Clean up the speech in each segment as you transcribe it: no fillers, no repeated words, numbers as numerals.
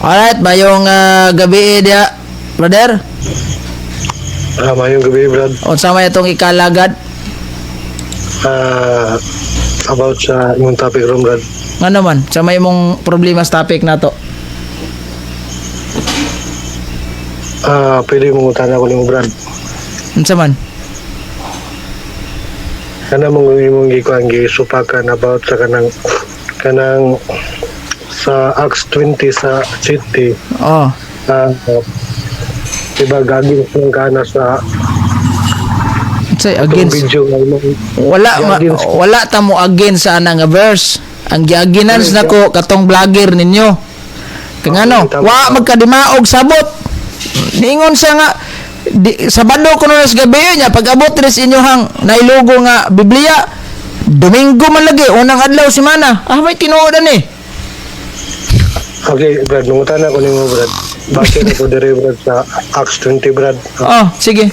Alright, mayong gabi diya, brother. Mayong gabi, Brad. Unsa may itong ikalagad? About sa imong topic ron, Brad. Nga naman, sa may mong problema sa topic nato. Pwede mong utana ko nimo, Brad. Unsa man? Kana mong imong gikuan, gisupakan about sa kanang sa Acts 20 sa city. Oh. Diba gagawin ng kana sa Unsay itong against video nga imong wala ma, Against. Wala ta mo against sa ana nga verse. Ang giaginans nako katong vlogger ninyo. Kay ngano, Okay, tama. wa magkadimaog sabot. Niingon siya nga di, Sabado kuno nas gabi niya pag abot diri sa inyohang nailugo nga Biblia, Domingo man lagi unang adlaw semana. Ah, may tinuod ani. Okay, Brad, mangutana ko nimo, Brad. Base na ko diri, Brad, sa Acts 20, Brad. Oh, sige.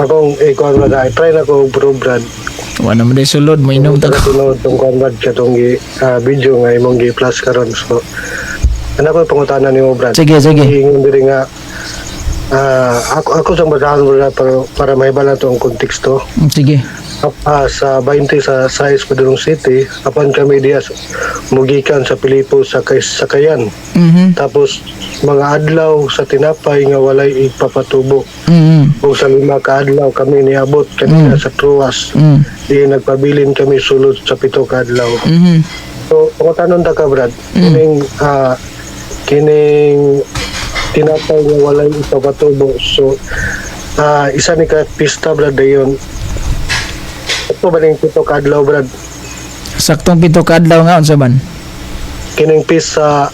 Akong ikuan, Brad, I try na ko bro, Brad. Wa na man day sulod, mo inom ta. Taga tinuod tong kuan, Brad, katong gi video nga imong gi plus karon. So ana ko pangutana nimo, Brad. Sige, sige. Ingon diri nga ako sang basahan, Brad, para mahibala to ang konteksto. Sige. Sa 20 sa 6 Padulong City apan kami diya mugikan sa Pilipo sa kay sakayan. Tapos mga adlaw sa tinapay nga walay ipapatubo. Ug sa 5 ka adlaw kami niabot kanina sa Troas. Di nagpabilin kami sulod sa 7 ka adlaw. So, pangutanon ta ka, Brad, kining tinapay nga walay ipapatubo. So, isa ni ka pista, Brad, dayon. Ito ba ning 7 ka adlaw, Brad? Saktong 7 ka adlaw nga unsa man? Kining pista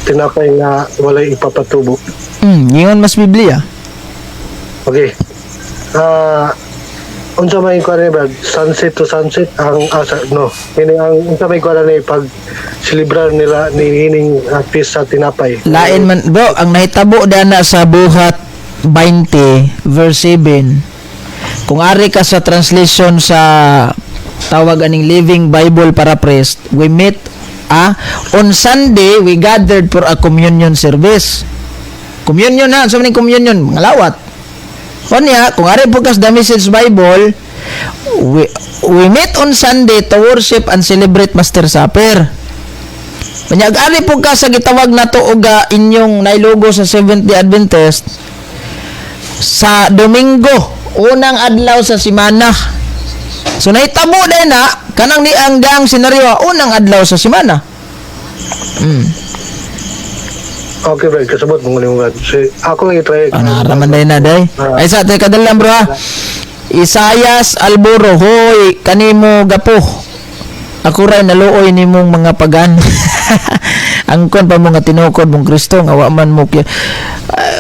tinapay nga walay ipapatubo. Ingon mas Biblia. Okay. Unsa may kuan ni, Brad? Sunset to sunset ang no. Kini ang unsa may kuan ni pag celebrar nila ni ining feast sa tinapay. Lain man bro, ang nahitabo dana sa Buhat 20 verse 7. Kung ari ka sa translation sa tawag aning Living Bible Paraphrase, we meet on Sunday we gathered for a communion service. Communion na, unsa man ning communion? Mga lawat. Unya, kung ari po kas The Message Bible, we meet on Sunday to worship and celebrate Master Supper. Unya, ari po ka sa gitawag nato og inyong nailugo sa Seventh Day Adventist sa Domingo, unang adlaw sa simana. So nahitabo din na kanang ni ang gang senaryo unang adlaw sa simana. Okay, Brad, kasabot mo nimo, Brad. So, ako lang i-try. Ano raman day na day. Ay sa teka lang, bro ha. Isayas Alboro, hoy kanimo gapo. Ako ray naluoy nimong mga pagan. Angkon pa mo nga tinukod mong Kristo nga wa man mo kaya.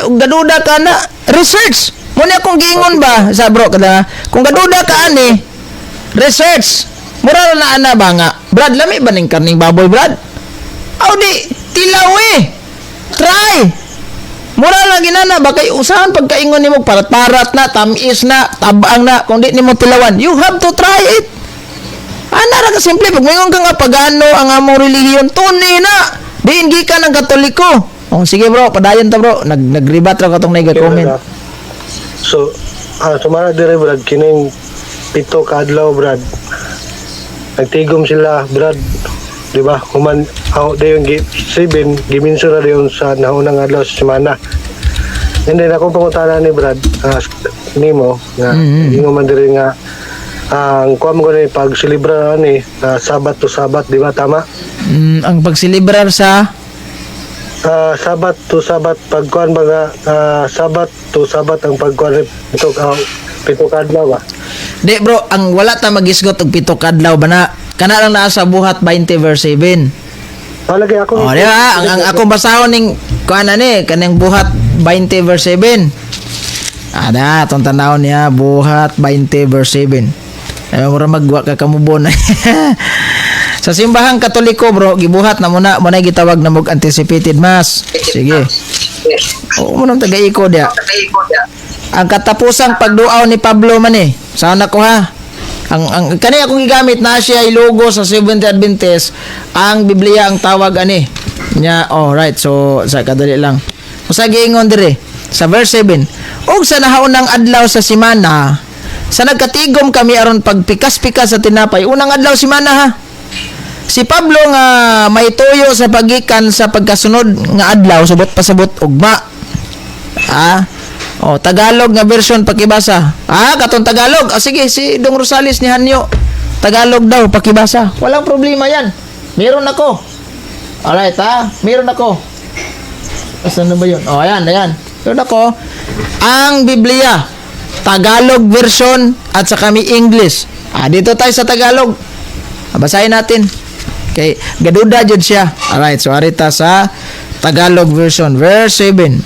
Gaduda ka na research. Mo ni akong giingon ba sa bro kada kung gaduda ka ani research. Mura ra na ana ba nga. Brad, lami ba ning karning baboy, Brad? Aw di tilaw eh. Try. Mura lang ginana ba kay usahan pagkaingon nimo parat-parat na, tamis na, tabang na, kung di nimo tilawan, you have to try it. Ana ra ka simple pag moingon ka nga pagano ang among relihiyon, tunay na. Diin gikan ang Katoliko. Oh, sige bro, padayon ta bro. Nagribat ra katong Okay, naiga-comment. Brad, ah. So, sumara dire, Brad, kining 7 ka adlaw, Brad. Nagtigom sila, Brad. Di ba? Human aw dayon gi 7 giminso na dayon sa naunang adlaw sa semana. And then akong pangutana ni Brad, nimo nga ingon man diri nga ang kuha mo ni pag celebrar ani Sabat to Sabat, di ba tama? Ang pagselebrar sa Sabat to Sabat pagkuan ba nga Sabat to Sabat ang pagkuan 7 ka adlaw ba? Di bro, ang wala ta magisgot og 7 ka adlaw ba na. Kana lang naa sa Buhat 20 verse 7. Palagi ako. Oh, di ba? Ang akong basahon ning kuan ani kaning Buhat 20 verse 7. Ada, atong tanawon niya Buhat 20 verse 7. Ay mura magwa ka kamubon. Sa simbahang Katoliko bro, gibuhat na muna mo na gitawag na mog anticipated mass. Sige. Oo mo nang taga-iko dia. Ang katapusang pagduaw ni Pablo man eh. Sana ko ha. Ang kani akong gigamit na siya ay logo sa Seventh Day Adventist, ang Biblia ang tawag ani. Nya, oh, right. So sa kadali lang. Usa giingon dire sa verse 7. "Og sa nahaunang adlaw sa simana, sa nagkatigom kami aron pagpikas-pikas sa tinapay." Unang adlaw simana ha. Si Pablo nga may tuyo sa pagikan sa pagkasunod nga adlaw, subot pasabot ugma. Ah. Oh, Tagalog nga version, pakibasa. Ah, katong Tagalog. Ah, sige, si Dong Rosales ni Hanyo. Tagalog daw pakibasa. Walang problema 'yan. Meron ako. Alright, ha? Meron ako. Asan na ba 'yun? Oh, ayan, ayan. Meron ako. Ang Biblia. Tagalog version at saka may English. Ah, dito tayo sa Tagalog. Ah, basahin natin. Okay, gaduda jud siya. Alright, so arita sa Tagalog version, verse 7.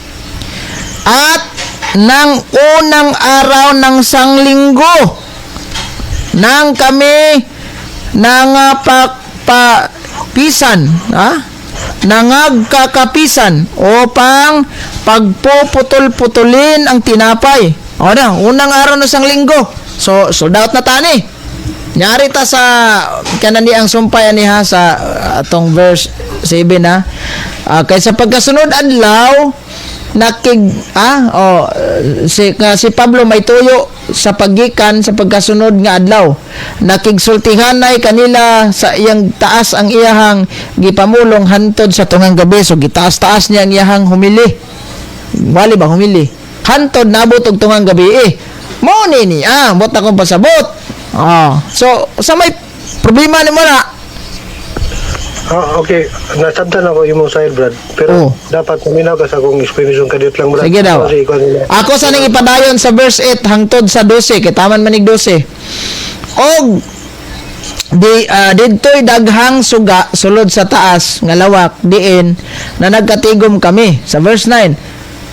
"At ng unang araw ng sanglinggo, nang kami nangapagpapisan, ha? Nangagkakapisan upang pagpuputol-putulin ang tinapay." O na, unang araw ng sanglinggo. So, sold out na tani. Nyari ta sa kanani ang sumpay ani ha, sa atong verse 7 ha. Ah, kay sa pagkasunod adlaw nakig oh si nga si Pablo may tuyo sa paggikan sa pagkasunod nga adlaw, nakigsultihanay kanila sa iyang taas ang iyahang gipamulong hantod sa tungang gabi. So gitaas-taas niya ang iyahang humili, wali ba humili, hantod nabot og tungang gabi eh. Mo ni ni mot akong pasabot. Ah, so sa may problema nimo na? Ah, okay. Nasabtan ako imong side, Brad. Pero dapat maminaw ka sa akong explanation kadiyot lang, Brad. Sige daw. Kasi ikaw nila. Ako sa ning ipadayon sa verse 8 hangtod sa 12 kay taman manig 12. "Og di didtoy daghang suga sulod sa taas nga lawak diin na nagkatigom kami." Sa verse 9,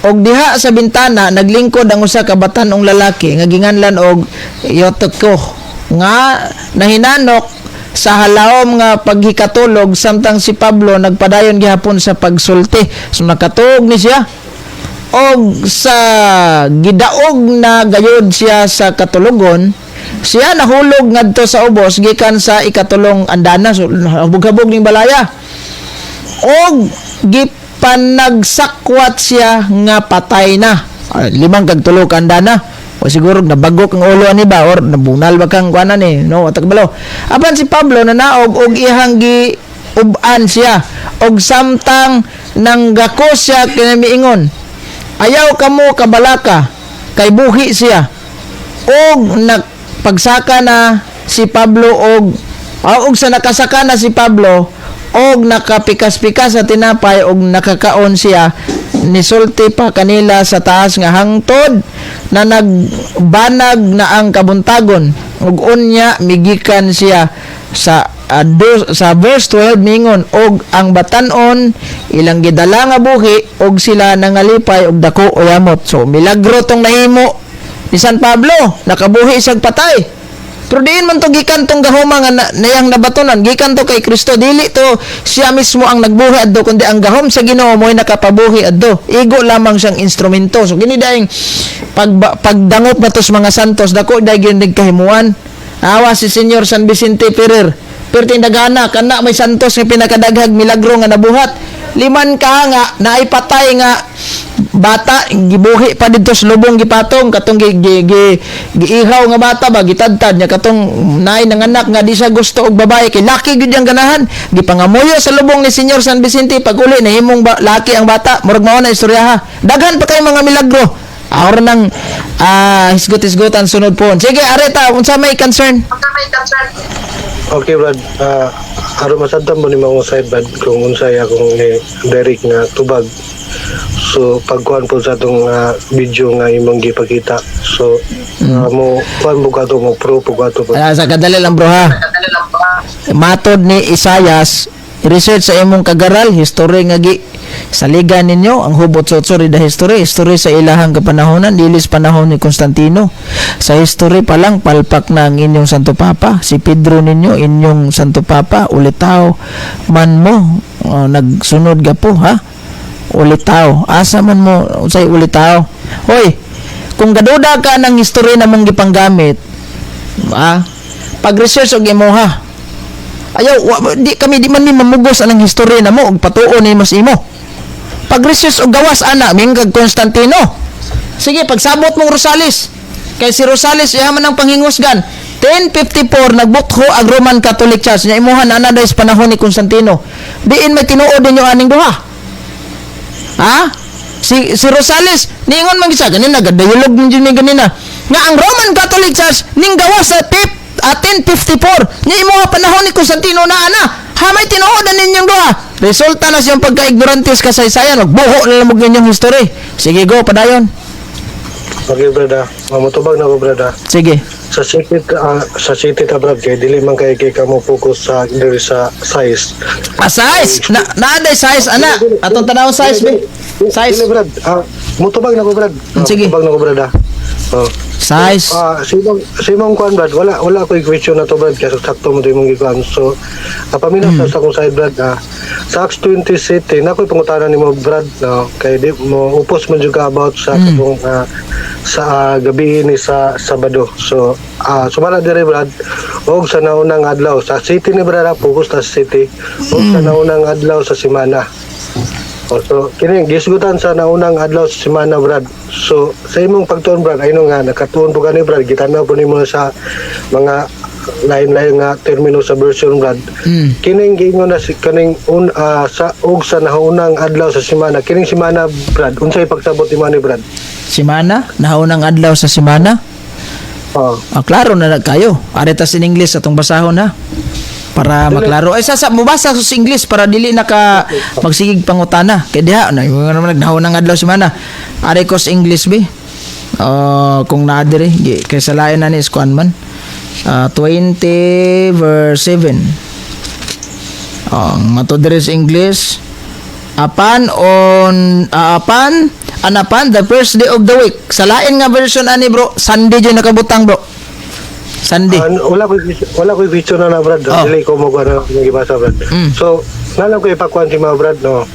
"Og diha sa bintana naglingkod ang usa ka batan-ong lalaki nga ginganlan og Eutico nga nahinanok sa halawom nga paghikatulog samtang si Pablo nagpadayon gihapon sa pagsulti." So nakatuog ni siya. "Og sa gidaog na gayod siya sa katulogon, siya nahulog ngadto sa ubos gikan sa ikatulong andana." So habog-habog ning balaya. "Og gipanagsakwat siya nga patay na." Ah, 5 kag 3 ka andana. O siguro nabagok ang ulo ani ba or nabunal ba kang kuanan ni, no, tagbalo. "Apan si Pablo nanaog og iyang gi uban siya, og samtang nanggako siya kinamiingon, 'Ayaw kamo kabalaka, kay buhi siya.' Og nagpagsaka na si Pablo og sa nakasaka na si Pablo og nakapikas-pikas sa tinapay og nakakaon siya, nisulti pa kanila sa taas nga hangtod na nagbanag na ang kabuntagon, ug unya migikan siya." Sa verse 12 mingon, "Og ang batan-on ilang gidala nga buhi, og sila nangalipay og dako o yamot." So milagro tong nahimo ni San Pablo, nakabuhi siyang patay. Pero diin man to gikan tong gahoma nga niyang nabatonan? Gikan to kay Kristo. Dili to siya mismo ang nagbuhi adto, kundi ang gahom sa Ginoo mo'y nakapabuhi adto. Igo lamang siyang instrumento. So kini daing pagdangop na to sa mga santos, dako dahil gyud kahimuan. Awa si Senyor San Vicente Ferrer. Perting dagana kana may santos nga pinakadaghag milagro nga nabuhat. Liman ka nga naay patay nga bata, gibuhi pa didto sa lubong, gipatong katong gi, giihaw nga bata ba, gitadtad niya. Katong naay nanganak nga di siya gusto og babae kay laki gyud yang ganahan, gipangamuyo sa lubong ni Senyor San Vicente, pag uli nahimong laki ang bata. Murag mao na istorya ha. Daghan pa kay mga milagro. Awra nang hisgot-hisgotan sunod po. Sige, areta, unsa may concern? Okay, Brad. Aron masabtan mo ni mga side, Brad, kung unsay akong direct nga tubag. So pagkuan po sa atong video nga imong gipakita. So mo kuan mo kato, mo pro po kato po. Ah, sa kadali lang, bro, ha. Matod ni Isayas, research sa imong kagaral, history nga gi saligan ninyo ang hubot sotsori the history, history sa ilahang kapanahonan, dilis panahon ni Constantino. Sa history pa lang palpak na ang inyong Santo Papa, si Pedro ninyo, inyong Santo Papa, ulitaw man mo, oh, nagsunod gapo ha. Ulitaw. Asa man mo unsay ulitaw? Hoy, kung gaduda ka ng history na mong gipanggamit, pag-research og imuha. Ayaw, di kami, di man mi mamugos anang history na mo og patuon nimo sa imo. Pag-resist og gawas ana, mingkag Constantino. Sige, pagsabot mong Rosales. Kay si Rosales iya man ang panghingusgan. 1054 nagbutho ang Roman Catholic Church nya imuhan ana dahil sa panahon ni Constantino. Diin may tinuod ninyo aning duha? Ha? Si si Rosales niingon man gisa ganina, gadayulog man jud ni ganina nga ang Roman Catholic Church ning gawas sa tip 1054 nya imuha panahon ni Constantino na ana. Ha, may tinuod na ninyong duha. Resulta na siyang pagka-ignorantes kasaysayan, magbuho na lang mo ninyong history. Sige, go padayon. Okay, brad ah. Mamutubag na ko, brad ah. Sige. Sa city ta, brad, kay dili man kay kamo focus sa diri sa size. Ah, size na naaday size ana. Atong tanaw size be. Size. Dili, brad. Ah, mutubag na ko, brad. Ah, Sige. Mutubag na ko, brad ah. Oh. Size. Ah, simong kuan, brad, wala wala ko question na to, brad, kasi sakto mo to imong gikuan. So, paminaw sa akong side, brad, ah. Sa Acts 20 City, na ko'y pangutana nimo, brad, no, kay di mo upos man jud ka about sa katong sa gabi ni sa Sabado. So, sumala dire, brad, og sa naunang adlaw sa city ni brad, ah, focus ta sa city, og sa naunang adlaw sa semana. O, so, kini gisgutan sa naunang adlaw sa semana, brad. So, sa imong pagtuon, brad, ayno nga nakatuon po gani, brad, gitanaw po nimo sa mga lain-lain nga termino sa version, brad. Kining giingon na si kaning un, sa og sa naunang adlaw sa semana. Kining semana, brad, unsay pagsabot nimo ani, brad? Simana, naunang adlaw sa semana. Oh. Ah, klaro na na kayo. Aretas in English atong basahon ha. Para maklaro. Ay sa mubasa sa English para dili na ka magsigig pangutana. Kay diha na yung naman nagnahon ng adlaw semana. Are ko sa English be. Kung naa diri kay sa lain na ni is kuan man. 20 verse 7. Oh, ang mato diri sa English, upon and upon the first day of the week. Sa lain nga version ani, bro, Sunday jud nakabutang, bro. Sunday. Ah, wala ko question na na, brad. Oh. Dili ko mo na gibasa, brad. So, nalang ko ipakuan si mga brad, no.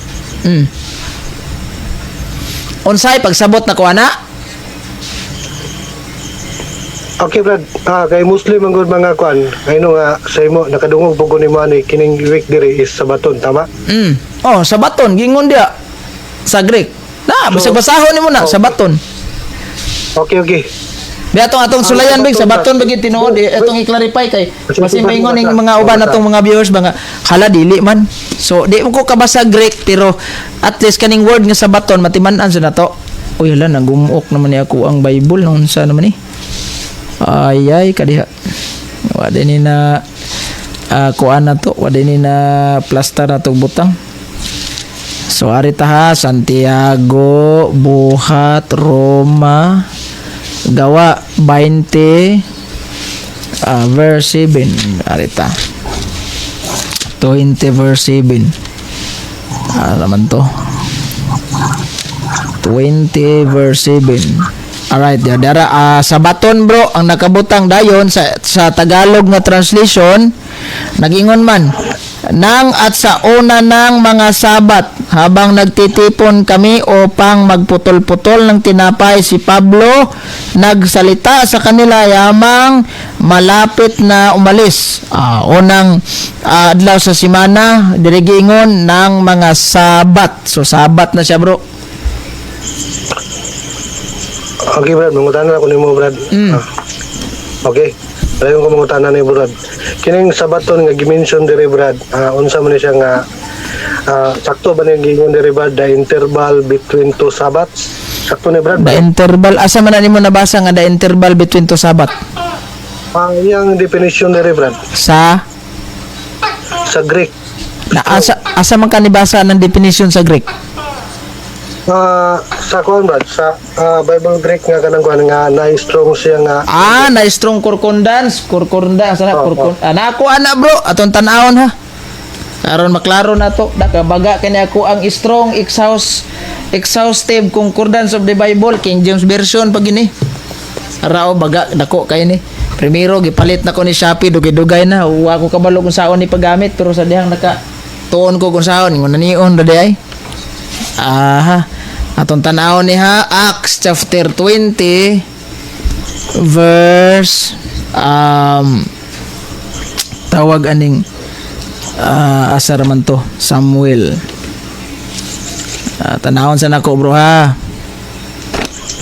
Unsay pagsabot na ko ana? Okay, brad. Ah, kay Muslim ang good mga kuan. Kay no nga sa imo nakadungog po ko nimo ani kining week diri is Sabaton, tama? Oh, sabaton gingon dia sa Greek. Na, So, bisag basahon nimo na oh. sabaton. Okay. Bi atong atong sulayan big sabaton bagi tinuod eh, atong i-clarify kay basin maingon ning mga uban atong mga viewers ba nga hala dili man. So di mo ko kabasa Greek pero at least kaning word nga sabaton matiman-an sa nato. Uy hala, nagumok naman ni ako ang Bible, unsa naman ni? Ay ay kadiha. Wa ni na kuan na to, wa ni na plaster na to butang. So ari ta ha, Santiago, Buhat, Roma, Gawa 20 verse 7. Ari ta. 20 verse 7. Ah, naman to. 20 verse 7. Alright, ya dara sabaton, bro, ang nakabutang dayon sa Tagalog nga translation nagingon man nang at sa una ng mga Sabat, habang nagtitipon kami upang magputol-putol ng tinapay, si Pablo nagsalita sa kanila yamang malapit na umalis. Unang adlaw sa simana, diri giingon ng mga Sabat. So Sabat na siya, bro. Okay, brad, mangutana ako nimo, brad. Ah. Okay. Dayon ko mangutana ni brad. Kining Sabaton nga gi-mention diri, brad, unsa man ni siya nga sakto ba ni giingon diri, brad, the interval between two Sabbaths? Sakto ni, brad? The interval, asa man na nimo nabasa nga the interval between two Sabat? Ah, iyang definition diri, brad, Sa sa Greek. Na asa asa man ka nibasa ng definition sa Greek? Ah, sa kuan, brad, sa Bible Greek nga kanang kuan nga na strong siya nga. Ah, na strong concordance, concordance ana Oo. concord. Ah, na ako ana, bro, atong tan-awon ha. Aron maklaro na to, nakabaga kani ako ang Strong exhaustive concordance of the Bible, King James Version pag ini. Arao baga dako kay ni. Primero gipalit na ko ni Shopee, dugay-dugay na. Wa ko kabalo kung saon ni paggamit pero sa dihang naka tuon ko kung saon ingon na nion ra di ay. Aha. Atong tan-awon ni ha, Acts chapter 20 verse tawag aning Ah, asa raman to? Samuel. Ah, tanawon sa nako, bro, ha.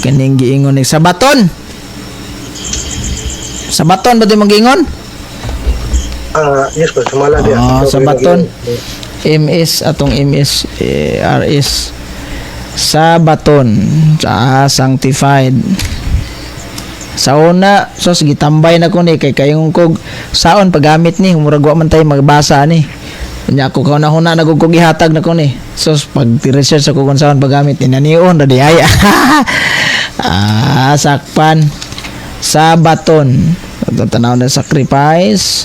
Kining giingon ni Sabaton. Sabaton ba di mong giingon? Ah, yes bro, sumala diya. Ah, So, Sabaton. MS atong MS eh, RS Sabaton sa sanctified sa una. So sige, tambay na ko ni kay kayong kog saon paggamit ni, murag wa man tayo magbasa ni. Nya ako kauna-huna na kog gihatag na ko ni. So pag research ako kung saon paggamit ni, nanion ra di ay. Ah, sakpan Sabaton. Tanaw na sacrifice,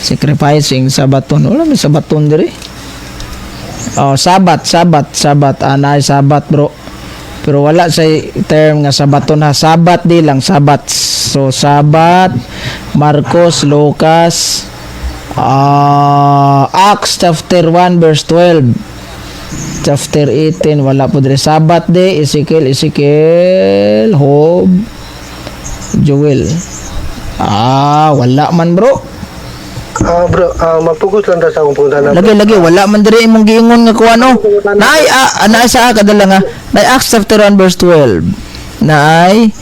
sacrificing Sabaton. Wala may Sabaton diri. Oh, Sabat, Sabat, Sabat. Ah, naay Sabat, bro. Pero wala sa term nga Sabaton ha. Sabat di lang, Sabat. So, Sabat, Marcos, Lucas, ah, Acts chapter 1 verse 12. Chapter 18, wala po dire. Sabat di, Ezekiel, Ezekiel, Job, Joel. Ah, wala man, bro. Ah, bro, ah, mag-focus lang ta sa akong punta na. Lagi lagi wala man diri imong giingon nga kuano. Naay ah, naay sa kadala nga. Naay Acts chapter 1 verse 12. Naay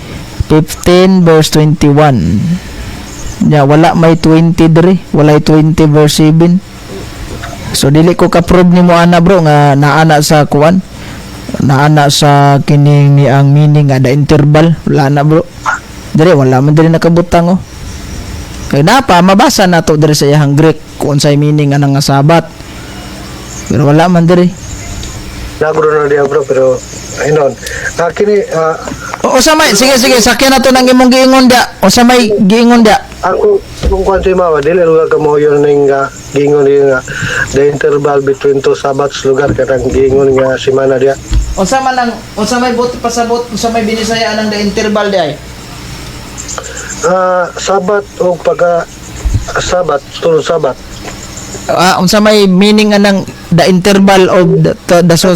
15 verse 21. Ya, wala may 20 diri, walay 20 verse 7. So dili ko ka-prove nimo ana, bro, nga naana sa kuan. Naana sa kining ni ang meaning nga the interval, wala na, bro. Diri wala man diri nakabutang oh. Kay napa mabasa nato diri sa iyang Greek kung unsay meaning anang nga Sabat. Pero wala man diri. Nagro na diya, bro, pero ayun. Ah, kini ah, O usa may, sige sige, sakyan nato nang imong giingon da. Usa may giingon da. Ako kung kwan si mama dili lugar ka mo yun ning nga giingon niya nga the interval between two Sabbaths, lugar kanang giingon nga simana diya. Unsa man ang unsa may buot pasabot, unsa may binisaya anang the interval di ay? Ah, Sabat o pagka Sabat, tulong Sabat. Ah, unsa may meaning anang the interval of the so,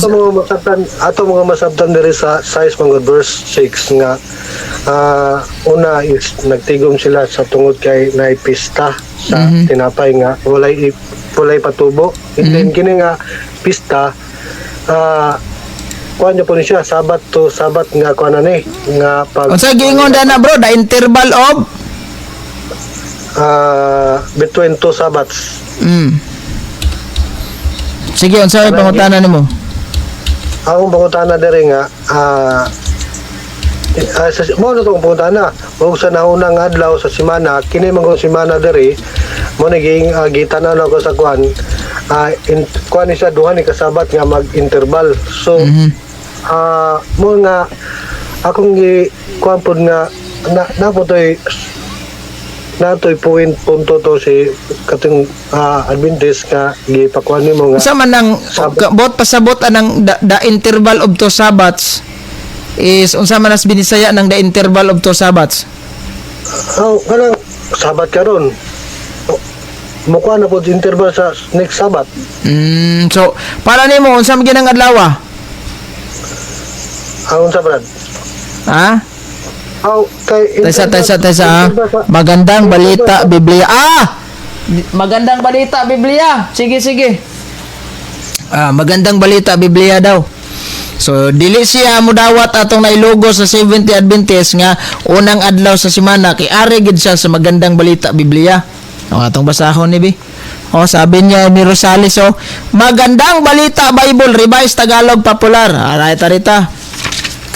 Ato mga masabtan diri sa size mga verse 6 nga ah, una is nagtigom sila sa tungod kay naipista sa tinapay nga walay patubo. And then kini nga pista, ah, kuan niya po ni siya Sabat to Sabat nga kuan na ni nga pag Unsa giingon da na, bro, the interval of ah, between two Sabbaths. Sige, unsa may pangutana nimo? Akong pangutana diri nga ah ah, sa mo na tong pangutana ug sa naunang adlaw sa simana, kini man kung simana diri mo ni ging gitanaw na ko sa kuan in, kuan ni siya duha ni kasabat nga mag-interval. So mo nga akong gi kuan pod nga na na po toy natoy point punto to si katong Adventist nga gipakuan nimo nga Unsa man ang bot pasabot anang the interval of two Sabbaths is, unsa man as binisaya ng the interval of two Sabbaths? Oh, kanang Sabat karon. Mukuha na po interval sa next Sabat. So para nimo, unsa man ginang adlaw? Ang unsa, Brad? Ha? Aw, kay Taysa, taysa, taysa ha. Interval Magandang Balita Biblia. Ah! Magandang Balita Biblia. Sige, sige. Ah, Magandang Balita Biblia daw. So dili siya mudawat atong nailogo sa 70 Adventist nga unang adlaw sa semana kay ari gid siya sa Magandang Balita Biblia. O atong basahon ni bi. O sabi niya ni Rosales oh, Magandang Balita Bible Revised Tagalog Popular. Aray tarita.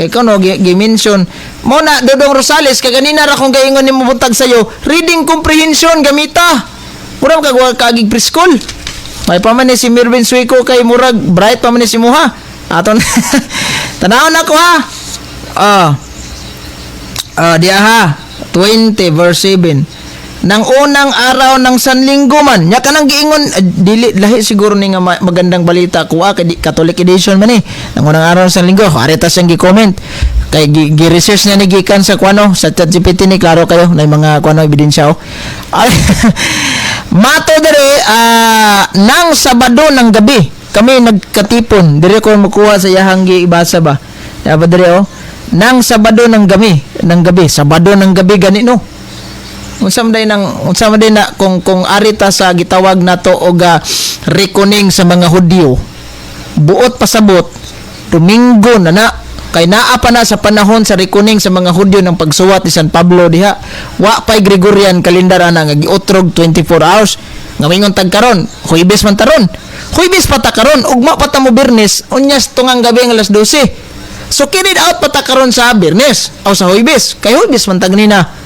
Kay kuno gi-mention mo na Dodong Rosales kay ganina ra kong gaingon nimo buntag sayo, reading comprehension gamita. Murag kag wa kagig preschool. May pa man ni si Mirvin Suico kay murag bright pa man ni si Muha. Aton tanawon ako ha. Ah. Ah, diya ha. 20 verse 7. Nang unang araw ng Sanlinggo man, nya kanang giingon eh, dili lahi siguro ni nga Magandang Balita kuha kay di, Catholic edition man eh. Nang unang araw ng Sanlinggo, areta siyang gi-comment. Kay gi-research niya ni gikan sa kuano sa ChatGPT ni, klaro kayo na mga kuano ebidensya oh. Ay, mato dere ah, nang Sabado ng gabi kami nagkatipon. Dire ko makuha sa iyahang giibasa ba. Ya ba dire oh. Nang Sabado ng gabi, Sabado ng gabi gani no. Unsa man day nang unsa man day na kung arita sa gitawag nato og reckoning sa mga Hudyo. Buot pasabot, Domingo na na kay naa pa na sa panahon sa reckoning sa mga Hudyo ng pagsuwat ni San Pablo diha. Wa pay Gregorian calendar ana nga giutrog 24 hours. Nga mingon tag karon, Huwebes man taron. Huwebes pa ta karon, ugma pa ta mo Biyernes, unyas tungang gabi ang alas 12. So carried out pa ta karon sa Biyernes o sa Huwebes. Kay Huwebes man tag nina.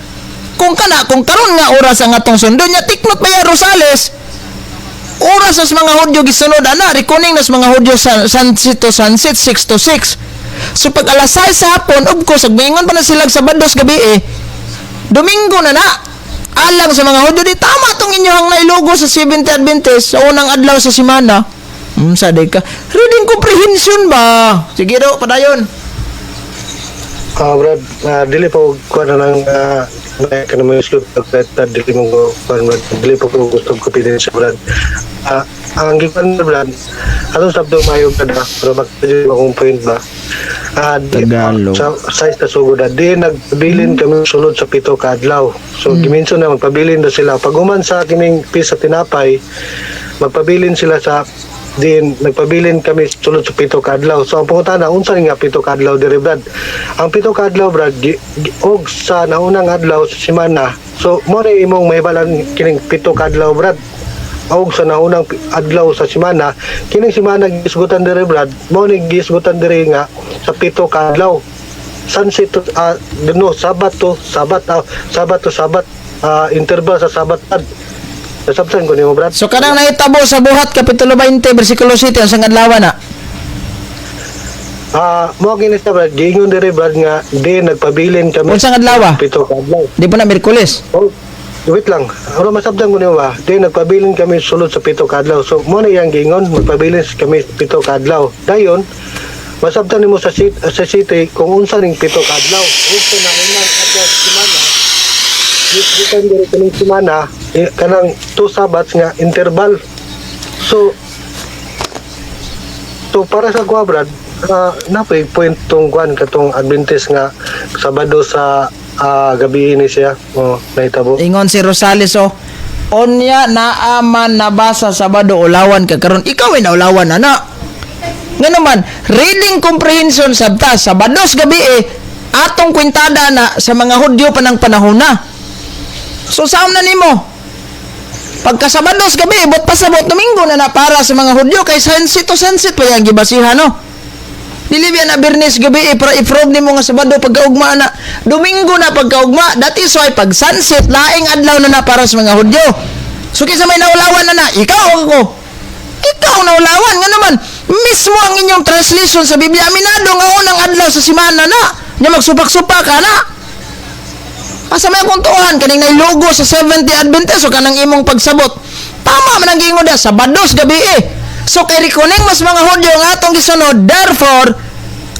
Kung karon nga oras ang atong sundon nya, tiknot ba ya Rosales? Oras sa mga Hudyo gisunod ana, reckoning nas mga Hudyo sa sunset to sunset, 6 to 6. So pag alas 6 sa hapon, of course, agmingon pa na sila sa Sabados gabi eh. Domingo na na. Alang sa mga Hudyo, di tama tong inyong nailogo sa Seventh Adventist sa unang adlaw sa semana. Sa ka. Reading comprehension ba? Sige do, padayon. Ah, Brad, dili pa ko kuan na ng uh, ka na mo islut pag dili mo ko kuan, Brad. Dili pa ko gusto ko sa, Brad. Ang gikan, Brad, atong sabto mayo, Brad, pero magtadyo akong point ba. Tagalog. Sa size na sugod, di nagpabilin kami sulod sa 7 ka adlaw. So giminso na magpabilin na sila. Pag human sa kining piece sa tinapay, magpabilin sila sa din nagpabilin kami sulod sa 7 ka adlaw. So ang pangutana, unsa ni nga 7 ka adlaw diri, Brad? Ang 7 ka adlaw, Brad, og sa naunang adlaw sa semana. So mo ni imong mahibalan kining 7 ka adlaw, Brad. Og sa naunang adlaw sa semana, kining semana gisgutan diri, Brad, mo ni gisgutan diri nga sa 7 ka adlaw. Sunset to no, Sabat to Sabat, Sabat to Sabat, interval sa Sabat, Brad. Nasabtan ko nimo, Brad. So kanang nahitabo sa Buhat kapitulo 20 bersikulo 7, ang sang adlaw na? Mo kini sa, Brad, giingon diri, Brad, nga di nagpabilin kami. Unsang adlaw? 7 ka adlaw. Di pa na Miyerkules. Oh, wait lang. Pero masabtan ko nimo ba? Di nagpabilin kami sulod sa 7 ka adlaw. So mo na iyang giingon, magpabilin kami 7 ka adlaw. Dayon, masabtan nimo sa city kung unsa ning 7 ka adlaw. Ug sa naunang adlaw sa semana, gikan diri kining semana, kanang two Sabbaths nga interval. So para sa kuha, Brad, napay point tong kuan katong Adventist nga Sabado sa gabi ni siya oh nahitabo. Ingon si Rosales oh. Onya naa man nabasa Sabado, ulawan ka karon. Ikaw ay naulawan ana. Nga naman, reading comprehension sabta Sabados gabi eh atong kwintada na sa mga Hudyo pa ng panahon na. So saan na nimo? Pagka Sabados gabi, bot pasabot Domingo na na para sa mga Hudyo kay sunset to sunset pa yang gibasihan no. Dili biya na Biyernes gabi eh, para i-prove nimo nga Sabado pagkaugma na. Domingo na pagkaugma. That is why pag sunset, laing adlaw na na para sa mga Hudyo. So kinsa may naulawan na na, ikaw o ako? Ikaw naulawan. Nga naman, mismo ang inyong translation sa Biblia, aminado nga unang adlaw sa simana na. Nya magsupak-supak ka na. Asa may akong tuohan, kaning nailogo sa 70 Adventist o kanang imong pagsabot? Tama man ang giingon diha, Sabados gabi eh. So kay reckoning mas mga Hudyo ang atong gisunod, therefore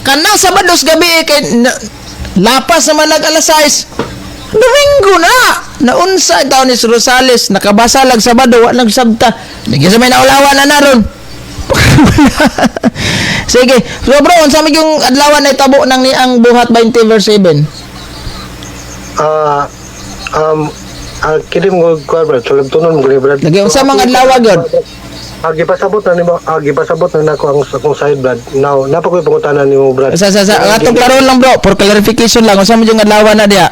kanang Sabados gabi eh, kay lapas naman nag alas 6. Domingo na. Naunsa taon ni Rosales nakabasa lang Sabado wa nagsabta. Lagi sa may naulawan na naron. Sige. So bro, unsa may yung adlawan na itabo nang niang Buhat 20 verse 7? Kini mo kuan, Brad, so tunon mo gani, Brad. Lagi, unsa mga adlaw gyud? Gipasabot na nimo, gipasabot na nako ang akong side, Brad. Now, napa ko'y pangutana nimo, Brad. Sa atong klaroon lang, bro, for clarification lang, unsa man yung adlaw na diha?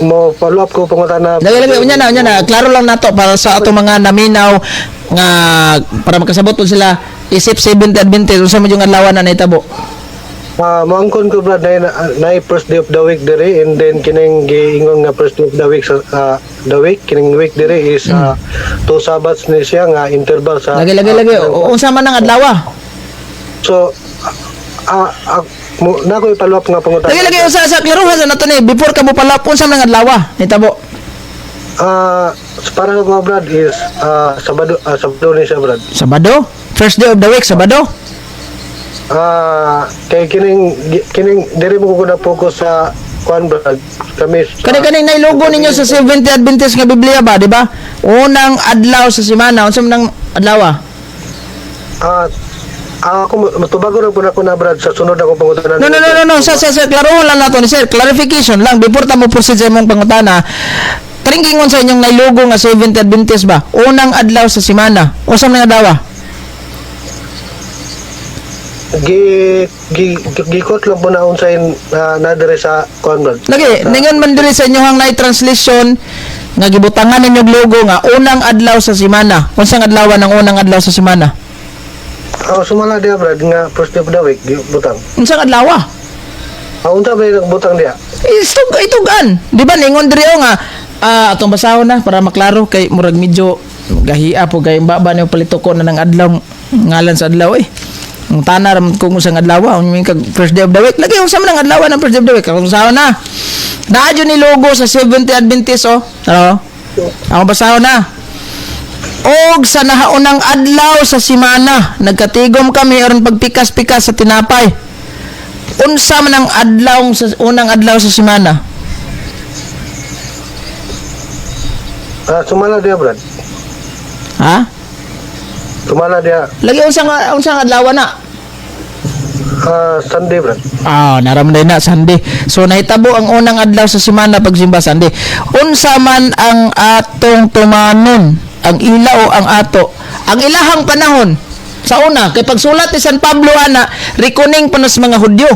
Mo follow up ko pangutana. Lagi lagi unya na, klaro lang nato para sa atong mga naminaw nga para makasabot po sila isip Seventh Adventist, unsa man yung adlaw na nahitabo? Moangkon ko, Brad, na na first day of the week dire and then kining giingon nga first day of the week sa the week kining week dire is two Sabbaths ni siya nga interval sa Lagi lagi lagi unsa man ang adlaw? So mo na ko i-follow up nga pangutana. Lagi lagi unsa sa klarohan sa nato ni before ka mo palap, unsa man ang adlaw nahitabo? Para sa mga, Brad, is Sabado, Sabado ni siya, Brad. Sabado? First day of the week Sabado? Kay kining diri mo ko na focus sa kuan, Brad, kami sa, Kani kaning nailogo ninyo sa Seventh Adventist nga Biblia ba, di ba? Unang adlaw sa semana, unsa man ang adlaw? Ah, Ako matubago ra pud ako na, Brad, sa sunod akong pangutana. No, no, no, no, no. Sa, klaro lang nato ni sir. Clarification lang. Before ta mo proceed sa imong pangutana, karing sa inyong nailugo nga Seventh Adventist ba? Unang adlaw sa semana. Unsa man nga adlaw? Gi gi gikot lang po na unsay na, na dire sa kuan, Brad. Lagi, ningon man diri sa inyong na translation nga gibutangan ninyo og logo nga unang adlaw sa semana. Unsang adlaw ang unang adlaw sa semana? Ah, sumala dia, Brad, nga first day of the week butang. Unsang adlaw? Ah, unsa ba yung butang dia? Istog itugan. Di ba ningon diri o nga atong basahon na para maklaro kay murag medyo gahia po kay baba niyo palito ko na ng adlaw, ngalan sa adlaw eh. Ang tana ra man kung usang adlaw, ang kag first day of the week. Lagi unsa man ang adlaw ng first day of the week? Kung sahon na. Naa jud ni logo sa Seventh Adventist oh. Tara. Ako basahon na. Og sa nahaunang adlaw sa simana, nagkatigom kami aron pagpikas-pikas sa tinapay. Unsa man ang adlaw sa unang adlaw sa semana? Ah, sumala dia, Brad. Ha? Sumala dia. Lagi unsa nga adlaw na? Ah, Sunday, Brad. Ah, naramday na Sunday. So nahitabo ang unang adlaw sa semana pagsimba Sunday. Unsa man ang atong tumanon, ang ila o ang ato? Ang ilahang panahon sa una kay pagsulat ni San Pablo ana, reckoning pa na sa mga Hudyo.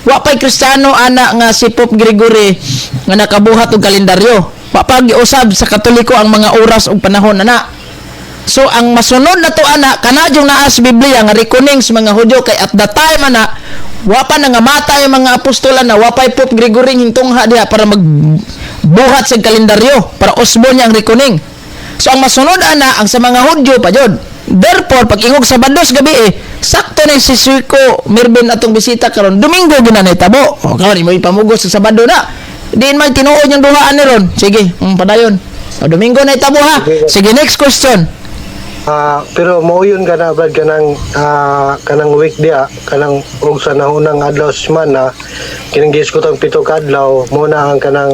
Wa pay Kristiyano ana nga si Pope Gregory nga nakabuhat og kalendaryo. Wa pa giusab sa Katoliko ang mga oras ug panahon ana. So ang masunod na to ana, kana yung naa sa Biblia nga reckoning sa mga Hudyo, kay at the time ana wa pa nangamatay ang mga apostol ana, wa pay Pope Gregory hintungha diha para magbuhat sa kalendaryo para usbon niya ang reckoning. So ang masunod ana ang sa mga Hudyo pa jud. Therefore pag ingog Sabado sa gabi eh, sakto na si Suiko Mirvin atong bisita karon, Domingo gina na itabo. O karon imo ipamugos sa Sabado na. Diin man tinuod yung duhaan ni ron. Sige, padayon. O, Domingo na itabo ha. Sige, next question. Ah, pero mauyon ka na, Brad, kanang kanang week dia, kanang og sa naunang adlaw sa semana, kining giisgot ang 7 ka adlaw mo na ang kanang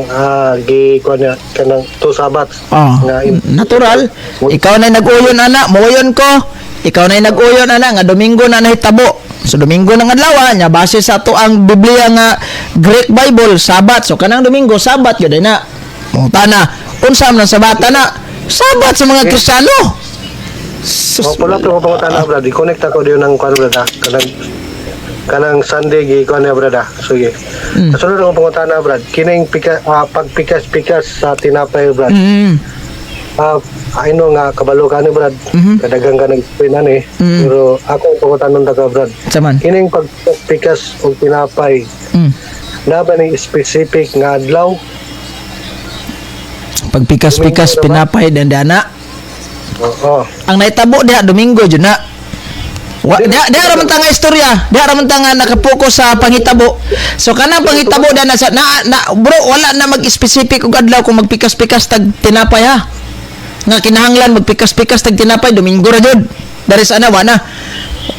gi kuan niya, kanang two Sabbath. Oh, nga natural. Ikaw na nag-uyon ana, muuyon ko. Ikaw na nag-uyon ana nga Domingo na nahitabo. So Domingo ng adlaw nya base sa ato ang Biblia nga Greek Bible, Sabat. So kanang Domingo Sabat gyud na. Mangutana, unsa man ang Sabata na? Sabat sa mga Kristiyano. Sus, Oh, pula ko pangutana, Brad, i-connect ako diyon ng kuan, Brad, kanang kanang Sunday gi kuan niya, Brad, ah. Sige. Sunod akong pangutana, Brad, kining pika, pagpikas-pikas sa tinapay, Brad. Ah, ano nga kabalo ka ni, Brad. Kadagang ka nag-explain ani. Pero ako ang pangutanon ta ka, Brad. Saman. Kining pagpikas og tinapay, na ba ni specific nga adlaw? Pagpikas-pikas Domingo na ba? pinapay dandana. Oo. Ang nahitabo diha Domingo jud na. Wa diha diha ra man ta nga istorya, diha ra man ta nga nakapokus sa panghitabo. So kanang panghitabo diha na sa na, na bro, wala na mag-specific og adlaw kung magpikas-pikas tag tinapay ha. Nga kinahanglan magpikas-pikas tag tinapay Domingo ra jud. Dari sa ana wa na.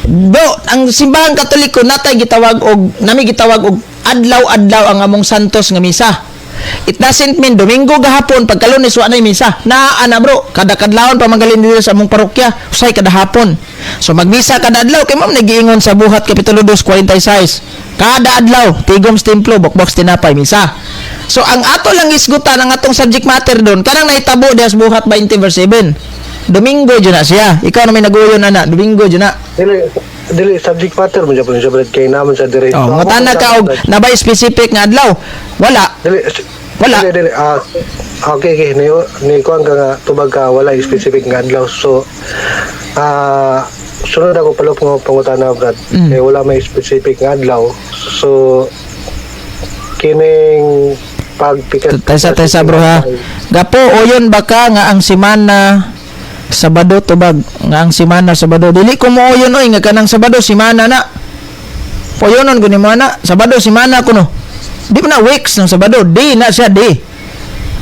Bro, ang Simbahang Katoliko natay gitawag og nami gitawag og adlaw-adlaw ang among santos nga misa. It doesn't mean Domingo gahapon pagka Lunes wa nay misa. Naa na, bro, kada kadlawon pa magaling dito sa among parokya, usay kada hapon. So magmisa kada adlaw kay ma'am nagiingon sa Buhat kapitulo 2:46. Kada adlaw tigom sa templo, bokbox tinapay, misa. So ang ato lang isgutan, ang atong subject matter doon kanang nahitabo diha sa Buhat 20 verse 7. Domingo jud na siya. Ikaw na may naguyon na, Domingo jud na. Dili dili subject matter mo japon siya, Brad, kay naman sa dire. Oh, mutana ka og nabay specific nga adlaw. Wala. Dili. Wala. Dili dili ah okay, ni ni kuan ka nga tubag ka wala specific nga adlaw. So sunod ako pala pang pangutana, Brad. Eh, wala may specific nga adlaw. So kining pagpikas Tesa tesa, bro ha. Gapo oyon baka nga ang simana Sabado, tubag nga ang simana Sabado. Dili ko mo oyon oy nga kanang Sabado simana na. Poyonon ko nimo ana, Sabado simana kuno. Di pa na weeks ng Sabado, di na siya di.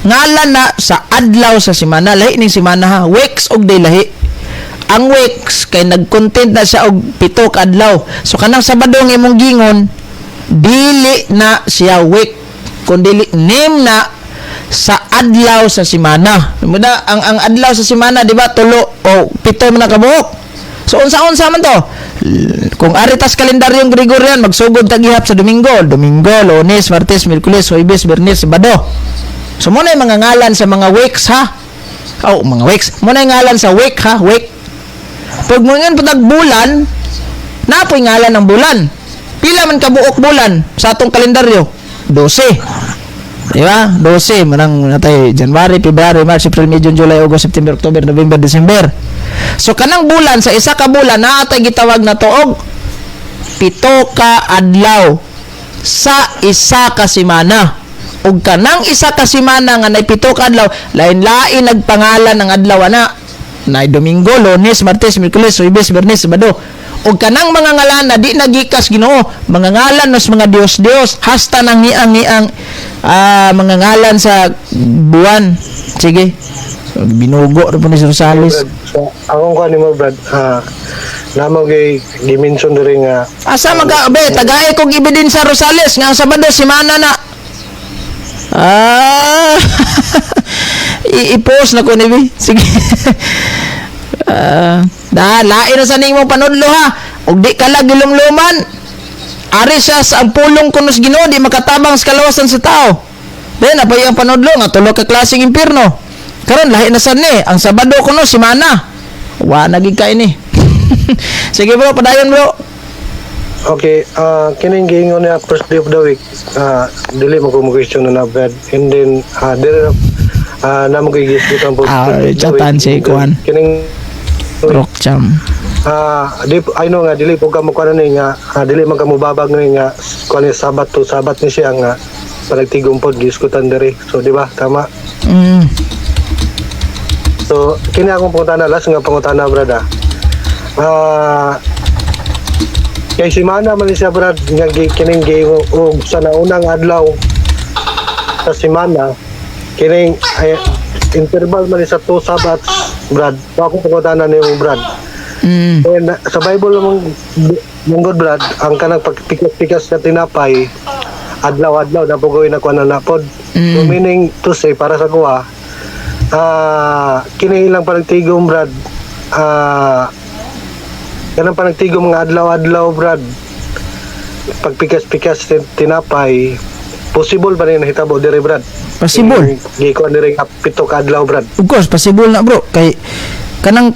Ngalan na sa adlaw sa simana, lahi ning simana ha. Weeks og day lahi. Ang weeks kay nag-content na siya og 7 ka adlaw. So kanang Sabado nga imong gingon, dili na siya week kun dili name na sa adlaw sa simana. Muda ang adlaw sa simana, di ba, 37 man na kabuok. So unsa-unsa man to? Kung ari tas kalendaryong Gregorian, magsugod ta gihap sa Domingo. Domingo, Lunes, Martes, Miyerkules, Huwebes, Biyernes, Sabado. So mo na yung mga ngalan sa mga weeks, ha. Oh, mga weeks. Mo na yung ngalan sa week, ha, week. Pag mo nga patag bulan, napoy ngalan ng bulan. Pila man kabuok bulan sa atong kalendaryo? 12. Di ba? 12 manang natay January, February, March, April, May, June, July, August, September, October, November, December. So kanang bulan, sa isa ka bulan naa tay gitawag na tuog 7 ka adlaw sa isa ka semana. Ug kanang isa ka semana nga nay 7 ka adlaw, lain-lain nagpangalan ng adlaw ana. Nay Domingo, Lunes, Martes, Miyerkules, Huwebes, Biyernes, Sabado. Ug kanang mga ngalan na di nagikas Ginoo, mga ngalan nos mga Dios-Dios hasta nang niang-niang mga ngalan sa buwan. Sige. Binugo ra po ni si Rosales. Brad, so, akong kuha nimo, Brad, namo gay gi-mention diri nga Asa maga be tagae kog ebidensya, Rosales, nga ang Sabado semana na. I-post na ko ni bi. Sige. Da lain na sa nimo panudlo, ha. Ug di ka lang gilumluman. Ari siya sa ang pulong kunos Ginoo di makatabang sa kalawasan sa tao. Then napay ang panudlo nga tulo ka klaseng impierno. Karon lahi na sad ni ang Sabado kuno semana. Wa na gid kay ni. Sige bro, padayon, bro. Okay, kining giingon niya first day of the week, dili mo ko mo question na, Brad. And then dire namo kay gisgutan po. Chatan si Kuan. Kining Rock Cham. Di I know nga dili po ka mo kuan ni nga dili man ka mobabag ni nga kuan ni Sabat to Sabat ni siya nga panagtigom pod gisgutan diri. So di ba tama? Mm. So kini akong pangutana, last nga pangutana, brad. Kay simana man ni siya, Brad, nga kining giingon og sa naunang adlaw sa simana, kining ay, interval man ni sa two Sabbaths, Brad. So akong pangutana nimo, Brad. And sa Bible namang manggod, Brad, ang kanang pagpikas-pikas na tinapay, adlaw-adlaw na po gawin na kuan na pod. So, meaning to say, para sa kuha, kini ilang panagtigom, Brad, kanang panagtigom mga adlaw-adlaw, Brad, pagpikas-pikas tinapay, possible ba na nahitabo dire, Brad? Possible. Gikuan dire nga 7 ka adlaw, Brad. Of course, possible na, bro. Kay kanang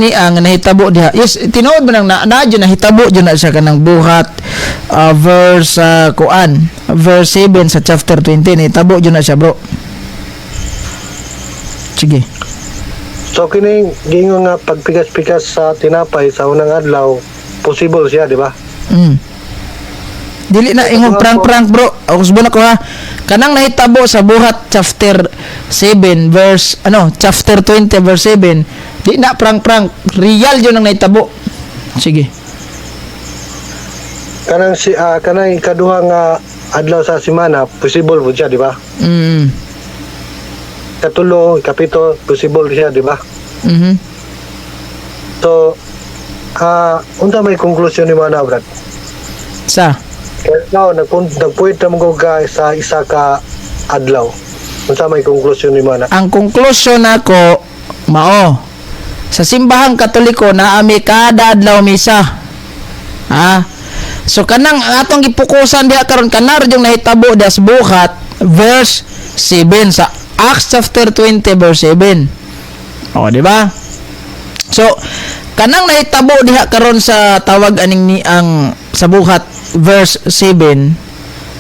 niya nga nahitabo diha. Yes, tinuod ba nang na, na dyan nahitabo dyan na siya kanang buhat verse kuan, verse 7 sa chapter 20, nahitabo dyan na siya, bro. Sige. So kini giingon nga pagpikas-pikas sa tinapay sa unang adlaw, possible siya, di ba? Dili na ingon prank-prank, bro. Ako subon ako, ha. Kanang nahitabo sa buhat chapter 7 verse ano, chapter 20 verse 7, di na prank-prank, real yun ang nahitabo. Sige. Kanang si kanang ikaduha nga adlaw sa semana, possible po siya, di ba? Mm. Katulo, ikapito, possible siya, di ba? Mhm. So unsa may konklusyon ni mana, Brad? Sa Kaya now, nagpuwit na mo ka sa isa ka adlaw. Unsa may konklusyon ni mana? Ang konklusyon nako mao sa simbahang Katoliko na ami kada adlaw misa. Ha? So kanang ang atong gipokusan diha karon, kanar yung nahitabo diha sa buhat verse 7 sa Acts chapter 20 verse 7. O, di ba? So kanang nahitabo diha karon sa tawag aning ni ang sa buhat verse 7,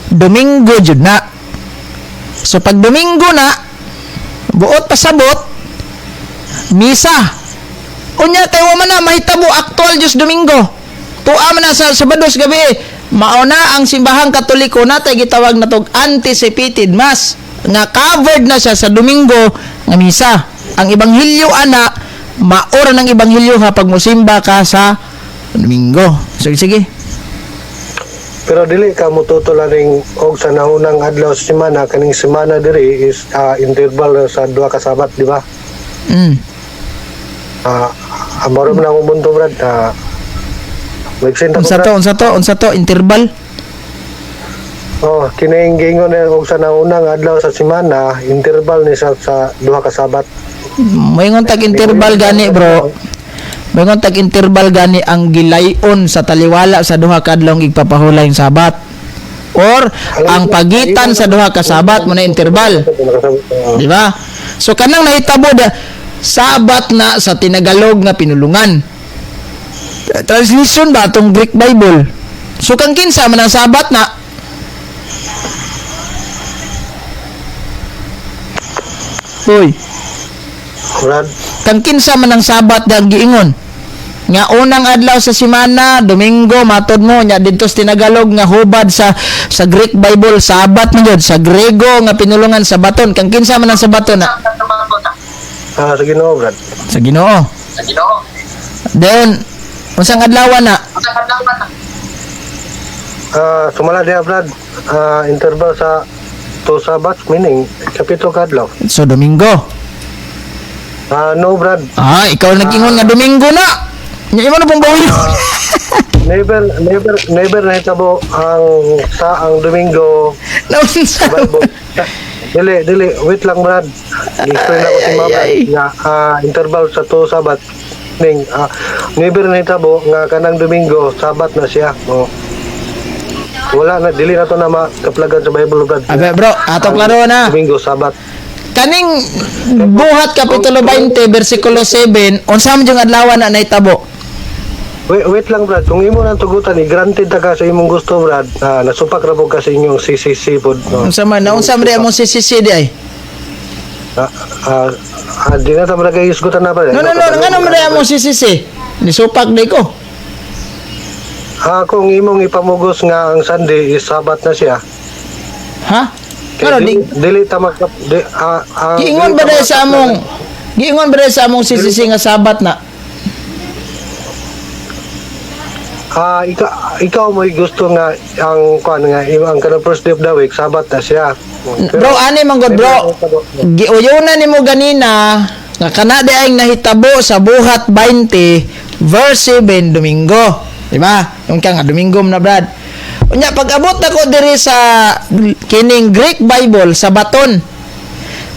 Domingo jud na. So pag Domingo na, buot pasabot, misa. Unya kay wa man na mahitabo aktual Diyos Domingo. Tuwa man na sa Sabado sa gabi. Mao na ang simbahang Katoliko natay gitawag na tog anticipated mass nga covered na siya sa Domingo nga misa. Ang ebanghelyo ana, maora ng ebanghelyo ha pag musimba ka sa Domingo. Sige, sige. Pero dili ka motutol aning og sa naunang adlaw sa semana, kaning semana diri is interval sa duha ka Sabat, di ba? Mm. Amaro man akong punto, Brad. Make sense ako, Unsa Brad. to, unsa to, unsa to interval? Oh, kining giingon na og sa naunang adlaw sa semana, interval ni sa duha ka Sabat. Moingon tag interval gani, bro. Moingon tag interval gani ang gilayon sa taliwala sa duha ka adlaw igpapahulay ang Sabat. Or ang pagitan sa duha ka Sabat mo na interval. Di ba? So kanang nahitabo da Sabat na sa tinagalog nga pinulungan. Translation ba atong Greek Bible? So kang kinsa man ang Sabat na? Hoy, Brad, kang kinsa man ang Sabat da ang giingon? Nga unang adlaw sa simana, Domingo, matod mo nya didto sa tinagalog nga hubad sa Greek Bible, Sabat man jud sa Grego nga pinulungan, Sabaton. Kang kinsa man ang Sabaton na? Sa Ginoo, Brad. Sa Ginoo. Then unsang adlaw na? Sumala diha, Brad. Interval sa two Sabbaths, meaning kapito ka adlaw. So Domingo. No, Brad. Ah, ikaw nag-ingon nga Domingo na. Nya imo na pong bawiyon. Never, never, never nahitabo ang sa ang Domingo Naunsa. Bible. Dili, dili, wait lang, Brad. I-explain ako si Ay, Mama ay, ay. nga interval sa two Sabbath ning never nahitabo nga kanang Domingo Sabat na siya. Oh. Wala na, dili na to na makaplagan sa Bible, Brad. Abe bro, ato klaro na. Domingo Sabat. Kaning Buhat kapitulo 20 bersikulo 7, unsa man yung adlaw na nahitabo? Wait, wait lang, Brad, kung imo nang tugutan, i-granted ta ka sa imong gusto, Brad. Nasupak ra po ka sa inyong CCC pod. No? Unsa man naunsa man di among CCC di ay? Di na ta malagay isgutan na, Brad. No, no, no, ngano man di among CCC? Nisupak di ko. Kung imong ipamugos nga ang Sunday is Sabat na siya. Ha? Kay Pero di dili, dili ta makap di, giingon dili ba ta dahil sa among giingon ba dahil sa among CCC nga Sabat na? Ikaw mo'y gusto nga ang kuan nga ang kanang first day of the week Sabat na siya. Bro, ani man gud, bro. Giuyunan nimo ganina nga kana di ay nahitabo sa Buhat 20 verse 7, Domingo. Di ba? Yung ka nga Domingo na, Brad. Unya pag abot nako diri sa kining Greek Bible sa baton.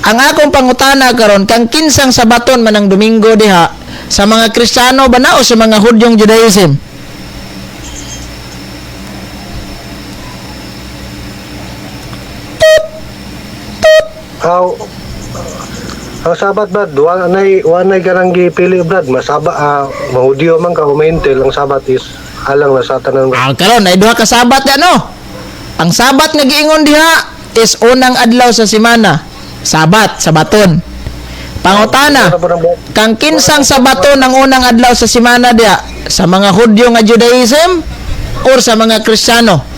Ang akong pangutana karon, kang kinsang sabaton man ang Domingo diha, sa mga Kristiyano ba na o sa mga Hudyong Judaism? Aw, ang Sabat, Brad, wa nay kanang gipili, Brad, masaba mahudyo man ka o mahintil, ang Sabat is alang na sa tanan, Brad. Ah, karon ay duha ka Sabat ya, no. Ang Sabat nga giingon diha is unang adlaw sa semana. Sabat, sabaton. Pangutana, kang kinsang sabaton ang unang adlaw sa semana diha? Sa mga Hudyo nga Judaism or sa mga Kristiyano?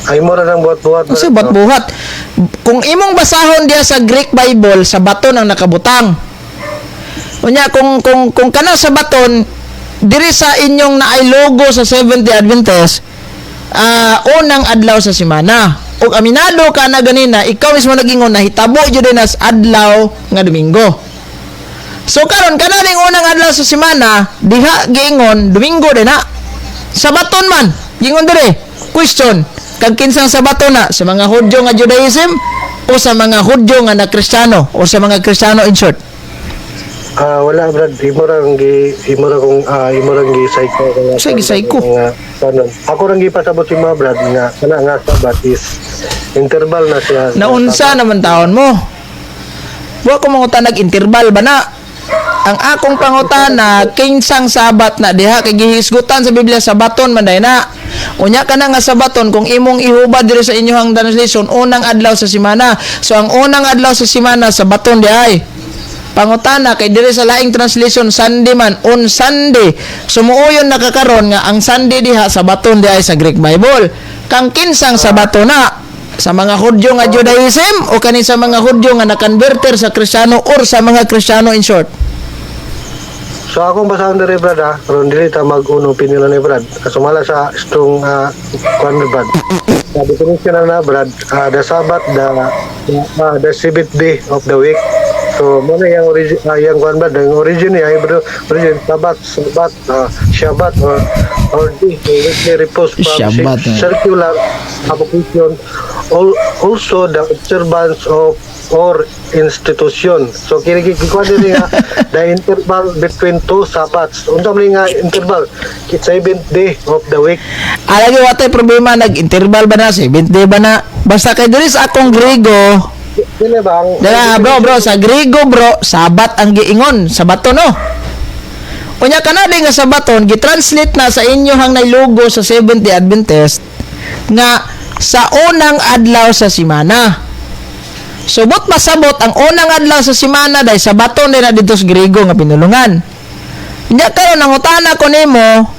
Ay mo ra nang buhat-buhat, Kasi Brad. buhat-buhat. Kung imong basahon diha sa Greek Bible, sa baton ang nakabutang. Unya kung kana sa baton diri sa inyong naay logo sa Seventh-day Adventist, unang adlaw sa semana. Ug aminado ka na ganina, ikaw mismo nagingon nahitabo jud din as adlaw nga Domingo. So karon kana ning unang adlaw sa semana, diha giingon Domingo din na. Sabaton man, giingon dire. Question, kag kinsang sabaton na, sa mga Hudyo nga Judaism o sa mga Hudyo nga na Kristiyano o sa mga Kristiyano in short? Wala, Brad, imo ra kung imo ra gi psycho nga. Sa gi psycho? Nga kanon. Ako rang gipasabot si mga, Brad, nga kana nga Sabat is interval na siya. Naunsa naman taon mo? Wa ko mangutan nag-interval ba na? Ang akong pangutana, kinsang Sabat na diha kay gihisgutan sa Biblia sabaton man day na. Unya ka na nga sabaton kung imong ihubad diri sa inyong translation unang adlaw sa semana. So ang unang adlaw sa semana sabaton di ay. Pangutana kay diri sa laing translation Sunday man, on Sunday. Sumuuyon na kakaron nga ang Sunday diha sabaton di ay sa Greek Bible. Kang kinsang sabato na? Sa mga Hudyo nga Judaism o kani sa mga Hudyo nga na-converter sa Kristiyano or sa mga Kristiyano in short? So akong basahon diri, Brad, ha, karon dili ta mag-uno pinila ni Brad. Sumala sa strong kuan ni Brad. The definition na na, Brad, the Sabbath, the seventh day of the week. So, mao na yung origin, yung kuan ba, the origin niya, Hebrew origin, Sabbath, Sabbath, Shabbat, or day, weekly repose from Shabbat, eh. circular avocation, also the observance of or institution. So, kini kikuan din nga, the interval between two Sabbaths. Unsa man nga interval? It's seventh day of the week. Alagi, watay problema, nag-interval ba na, seventh day ba na? Basta kay diri sa akong Griego, Dili ba ang dala bro, bro, sa Griego bro, Sabat ang giingon, sabaton no. Unya kana di nga sabaton gitranslate na sa inyo hang nailogo sa Seventh Day Adventist nga sa unang adlaw sa simana. Subot masabot ang unang adlaw sa simana dahil sabaton din na dito sa Griego nga pinulungan. Nya karon nangutana ko nimo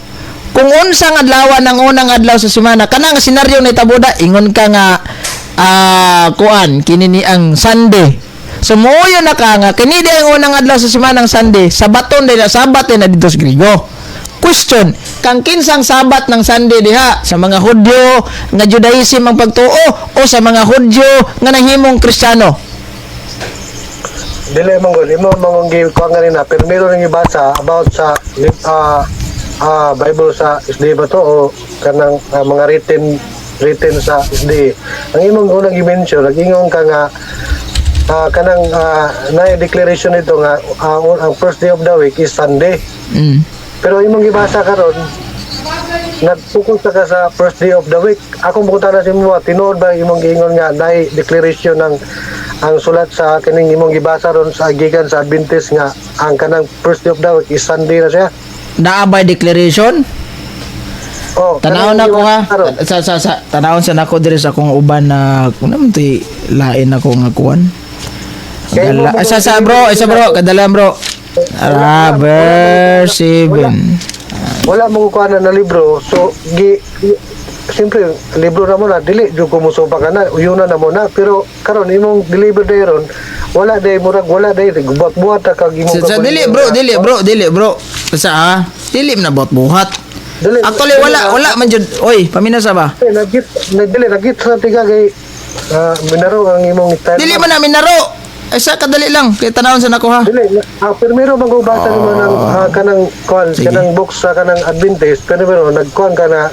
kung unsang adlaw ng unang adlaw sa simana, kanang senaryo ni tabuda, ingon ka nga kuan kini ni ang Sunday. So mooyo na ka nga kini di ang unang adlaw sa simana ang Sunday, sabaton din na, Sabat din na dito sa Griego. Question, kang kinsang Sabat ng Sunday diha, sa mga Hudyo nga Judaism ang pagtuo o sa mga Hudyo nga nahimong Kristiyano? Dili man gud imo mangong gi kuan nga pero meron nang ibasa about sa Bible sa SDA ba to o kanang mga written written sa SDA. Ang imong unang gi-mention, nag-ingon ka nga kanang na declaration nito nga ang first day of the week is Sunday. Pero imong gibasa karon, nag-focus ka sa first day of the week. Akong pangutana sa imo, tinuod ba imong giingon nga naay declaration ng ang sulat sa kining imong gibasa ron sa gikan sa Adventist nga ang kanang first day of the week is Sunday na siya? Naa by declaration? Oh, Tanawon kanang na ko ha. gibasa karon. Sa tanawon sa nako diri sa akong uban na kung naman to'y lain ako nga kuan. Kaya mo Kadala, sa bro, isa bro, kadala bro. Ah, verse 7. Wala mo kuha na libro, so gi siyempre libro na mo na, dili jud ko musupa ka na, uyuna na mo na, pero karon imong deliver day ron, wala day, murag wala day buhat-buhat ta kag imong Sa dili bro, dili bro, dili bro. Sa dili na buhat buhat. Dili, Actually dili wala na. Wala man jud. Oy, pamina sa ba? Eh, nagit na dili nagit sa tiga kay minaro ang imong style. Dili man na minaro. Ay sa kadali lang kay tanawon sa nako ha. Dili primero magbasa nimo ng kanang kuan, Sige. kanang book sa kanang Adventist, pero pero nagkuan ka na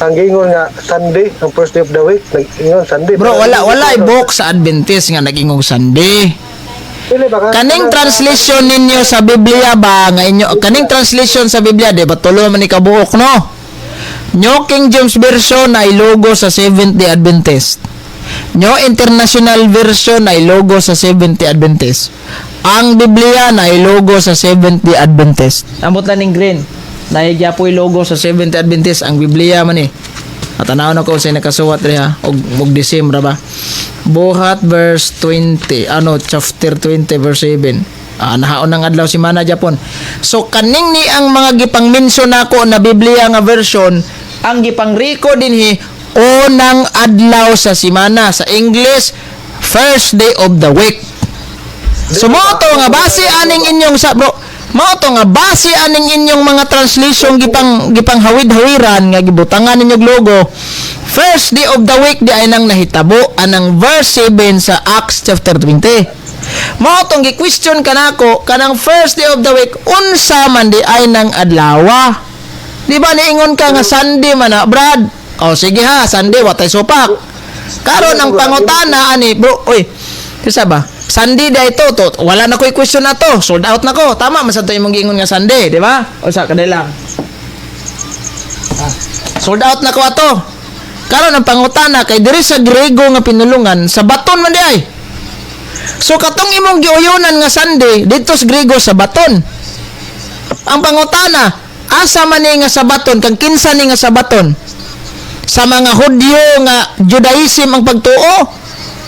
ang giingon nga Sunday ang first day of the week, nag-ingon Sunday. Bro, Pero wala imong wala book sa Adventist nga nag-ingong Sunday. Dili ba Kaning translation ninyo sa Biblia ba nga inyo kaning translation sa Biblia, di ba tulo man ni kabuok no? New King James Version ay logo sa Seventh Day Adventist. New International Version ay logo sa Seventh Day Adventist. Ang Biblia na ay logo sa Seventh Day Adventist. Ambot lang ning green. Naigya po logo sa Seventh Day Adventist ang Biblia man eh. At tanaw na ko sa nakasuwat rin ha. Og December ba? Buhat verse 20, ano, chapter 20 verse 7. Nahaon ng adlaw si Mana Japon. So kaning ni ang mga gipang mention nako na Biblia nga version, ang gipang record dinhi unang adlaw sa simana, sa English, first day of the week. So mao to nga base aning inyong sa bro, mao to nga base aning inyong mga translation gipang gipang hawid-hawiran nga gibutangan ninyo og logo. First day of the week di ay nang nahitabo anang verse 7 sa Acts chapter 20. Mao tong gi-question kanako kanang first day of the week unsa man di ay nang adlawa. Di ba niingon ka nga Sunday man na, Brad? O sige ha, Sunday watay supak. Karon ang pangutana ani, bro, oy. Kisa ba? Sunday da ito, to, wala na ko'y question na to. Sold out na ko. Tama man sa to imong giingon nga Sunday, di ba? O sa kadali lang. Sold out na ko ato. Karon ang pangutana kay diri sa Grego nga pinulungan, sa baton man di ay. So katong imong giuyonan nga Sunday dito sa Grego sa baton. Ang pangutana, asa man ni nga sabaton, kang kinsa ni nga sabaton? Sa mga Hudyo nga Judaism ang pagtuo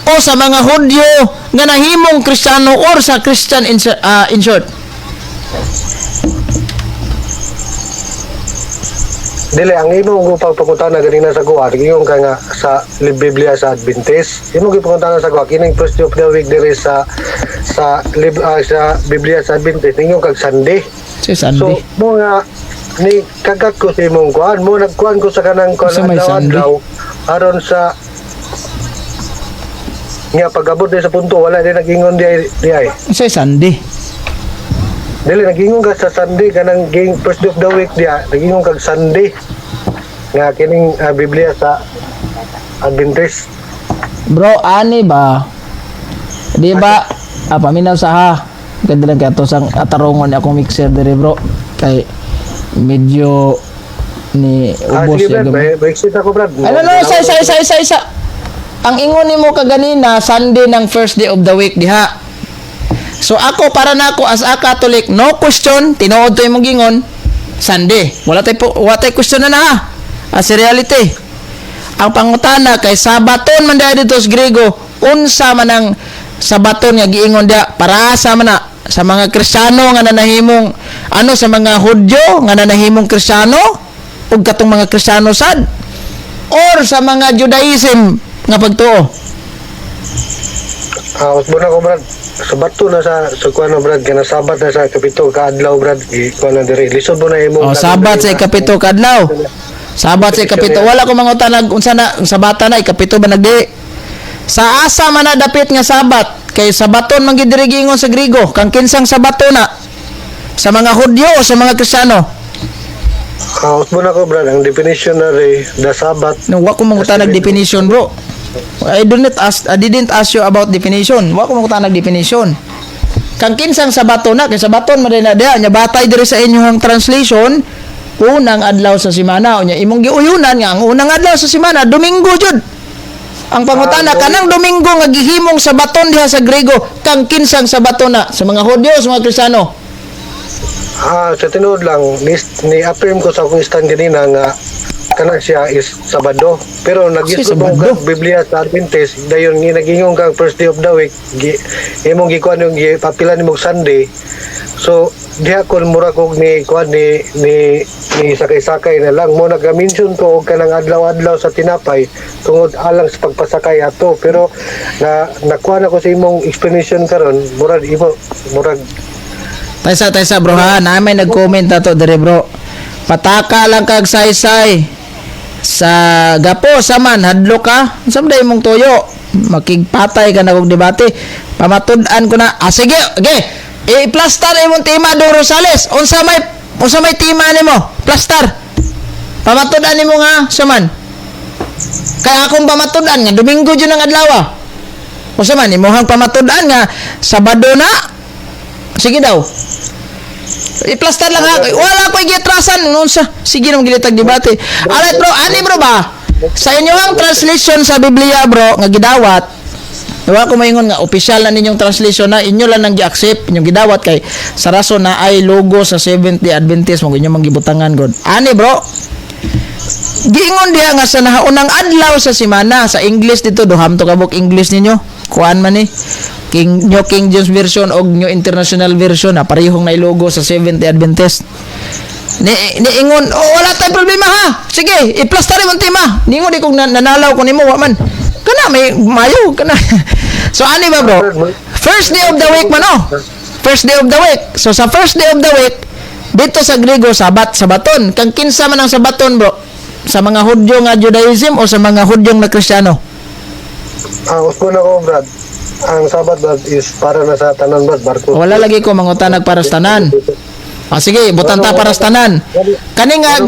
o sa mga Hudyo nga nahimong Kristiyano or sa Christian in short? Dili ang imong pagpangutana ganina sa kuha, ingon ka nga sa Biblia sa Adventist. Imong gipangutana sa kuha kining first day of the week diri sa Biblia sa Adventist, ingon kag Sunday. Si So Sunday. mo nga ni kagat ko sa imong kuan, mo nagkuan ko sa kanang kuan Sa may adlaw Sunday? adlaw. Aron sa nga pag-abot di sa punto, wala din nag-ingon di di ay. Unsay Sunday? Dili nag-ingon ka sa Sunday, kanang ging first day of the week diya, nag-ingon kag Sunday nga kining Biblia sa Adventist. Bro, ani ba? Di ba? Ah, paminaw sa ha. Ganda lang kaya to sang atarongon ni akong mixer dire, bro. Kay medyo ni ubos Sige siya Brad, gamay. may exit ako, Brad. Ay, no, no, isa, isa, isa, isa, isa. Ang ingon nimo kaganina, Sunday ng first day of the week diha. So ako, para na ako as a Catholic, no question, tinuod to imong gingon, Sunday. Wala tay question na na ha. As a reality. Ang pangutana kay sabaton man diha dito sa Grego, unsa man ang sabaton nga giingon diha, para sa man na sa mga Kristiyano nga nanahimong ano, sa mga Hudyo nga nanahimong Kristiyano ug katong mga Kristiyano sad, or sa mga Judaism nga pagtuo? Usbon ako, Brad. Sabato na sa kuan na, Brad, kana Sabat na sa kapito ka adlaw, Brad, gi kuan na diri. Lisod mo na imong O, Sabat sa ikapito kadlaw. Sabat sa ikapito. Wala ko mangutanag unsa na ang sabata na ikapito ba nagdi. Sa asa man na dapit nga Sabat? Kay sabaton man gid diri giingon sa Griego. Kang kinsang sabato na? Sa mga Hudyo o sa mga Kristiyano? Usbon ako, Brad, ang definition na ri the Sabbath. No, wa ko mangutanag definition, bro. I didn't ask you about definition. Wa ko mangutanag definition. Kang kinsang sabato na? Kay sabaton man na diha nya batay diri sa inyong translation, unang adlaw sa semana, unya imong giuyunan nga ang unang adlaw sa semana Domingo jud. Ang pangutana, kanang Domingo nga gihimong sabaton diha sa Grego, kang kinsang sabato na? Sa mga Hudyo o sa mga Kristiyano? Sa tinuod lang ni affirm ko sa akong stand ganina nga kana siya is Sabado. Pero nag-isgot mo Sabado. kag Biblia sa Adventist, dayon nga nagingon kag first day of the week, gi, imong gikuan yung gipapilan nimong Sunday. So diha kon mura kog ni kuan ni sakay-sakay na lang mo nag-mention ko og kanang adlaw-adlaw sa tinapay tungod alang sa pagpasakay ato, pero na nakuha na ko sa imong explanation karon, murag imo murag Taysa, taysa, bro, ha. Na may nag-comment na to dire, bro. Pataka lang kag saysay. Sa gapo saman hadlo ka. Unsa man imong tuyo? Makigpatay ka na kog debate. Pamatud-an ko na. Ah, sige, okay. I-plastar imong tema do Rosales. Unsa may tema nimo? Plastar. Pamatud-an nimo nga saman. Kaya akong pamatud-an nga Domingo jud ang adlaw. Unsa man imong pamatud-an nga Sabado na? Sige daw. I-plastar lang ha. Wala ko giatrasan noon sa sige nang gilitag debate. Alright, bro, ani bro ba? Sa inyong translation sa Biblia, bro, nga gidawat. Wa ko maingon nga opisyal na ninyong translation na inyo lang nang gi-accept inyong gidawat kay sa rason na ay logo sa Seventh Day Adventist mo inyong manggibutangan god. Ani, bro, giingon diha nga sa nahaunang adlaw sa semana sa English dito, duham to kabuk English ninyo. Kuan man ni King New King James Version og New International Version na parehong na logo sa Seventh Day Adventist. Ni niingon, oh, wala tayong problema ha. Sige, i-plastar mo ang tema. Ningon di kong nanalaw ko nimo, wa man. Kana may mayo kana. So ani ba, bro? First day of the week man, oh. First day of the week. So sa first day of the week dito sa Griego, Sabat, sabaton. Kang kinsa man ang sabaton, bro? Sa mga Hudyo nga Judaism o sa mga Hudyong na Kristiyano? Ang usbon ako, Brad. Ang Sabat, Brad, is para na sa tanan, Brad. Barko. Wala lagi ko mangutanag para sa tanan. Ah, sige, butan ta para sa tanan. Kani nga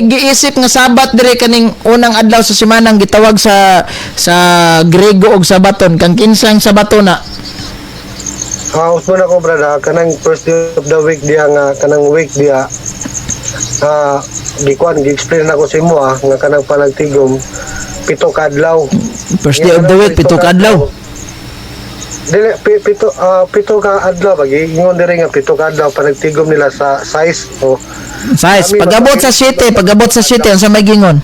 giisip nga Sabat dire, kaning unang adlaw sa semana ang gitawag sa Grego og sabaton, kang kinsang sabato na? Usbon ako, Brad. Kanang first day of the week diya nga kanang week diya. Gikuan gi-explain ako sa imo nga kanang panagtigom 7 ka adlaw. First day of the week, 7 ka adlaw. Dili 7 ka adlaw ba giingon diri nga 7 ka adlaw panagtigom nila sa size o Size. Pag-abot sa 7, pag-abot sa 7, unsa may gingon?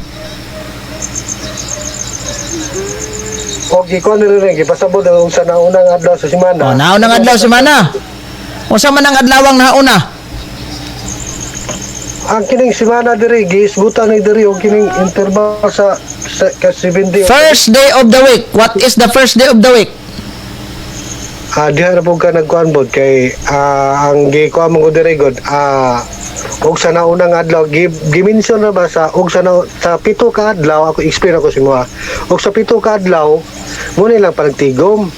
O gikuan diri rin gipasabot ang sa naunang adlaw sa semana. Oh, naunang adlaw sa semana. Unsa man ang adlawang nauna? Ang kining semana diri giisgutan ni diri og kining interval sa ka 70. First day of the week. What is the first day of the week? Diha na po ka nagkuan bod kay ang gikuan mo ko diri god Og sa naunang adlaw, gimension na ba sa og sa 7 ka adlaw, ako explain ako sa inyo. Og sa 7 ka adlaw, mo na ilang panagtigom.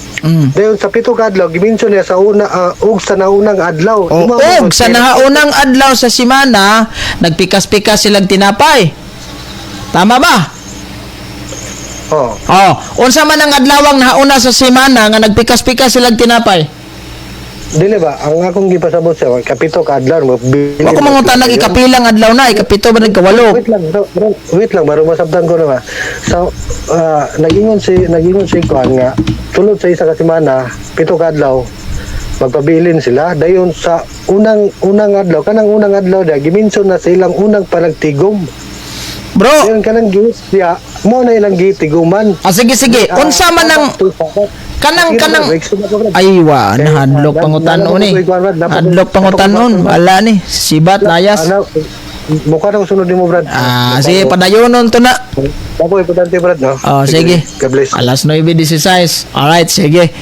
Dayon sa 7 ka adlaw, gimension niya sa una og sa naunang adlaw. O, Di mo og sa nahaunang adlaw sa simana, nagpikas-pikas silang tinapay. Tama ba? Oh, Oh, unsa man ang adlawang nahauna sa simana nga nagpikas-pikas silang tinapay? Dili ba ang akong gipasabot sa kapito ka adlaw mo Wa ko mangutanag ikapilang adlaw na, ikapito ba, nagkawalo? Wait lang, bro, bro, wait lang, baro masabtan ko na ba. So, nagingon si Kuan nga tulod sa isa ka semana, 7 ka adlaw magpabilin sila. Dayon sa unang unang adlaw, kanang unang adlaw da giminson na sa ilang unang panagtigom. Bro, Dayon kanang giis siya mo na ilang gitiguman. Ah, sige sige, unsa man ang kanang kanang Ay wa, nahadlok pangutanon ni. Hadlok pangutanon, wala ni. Sibat layas. Ano, mukha na ko sunod nimo, Brad. Ah, sige, padayonon to na. Ako importante, Brad, no? Oh, sige. God bless. Alas 9:16. Alright, sige.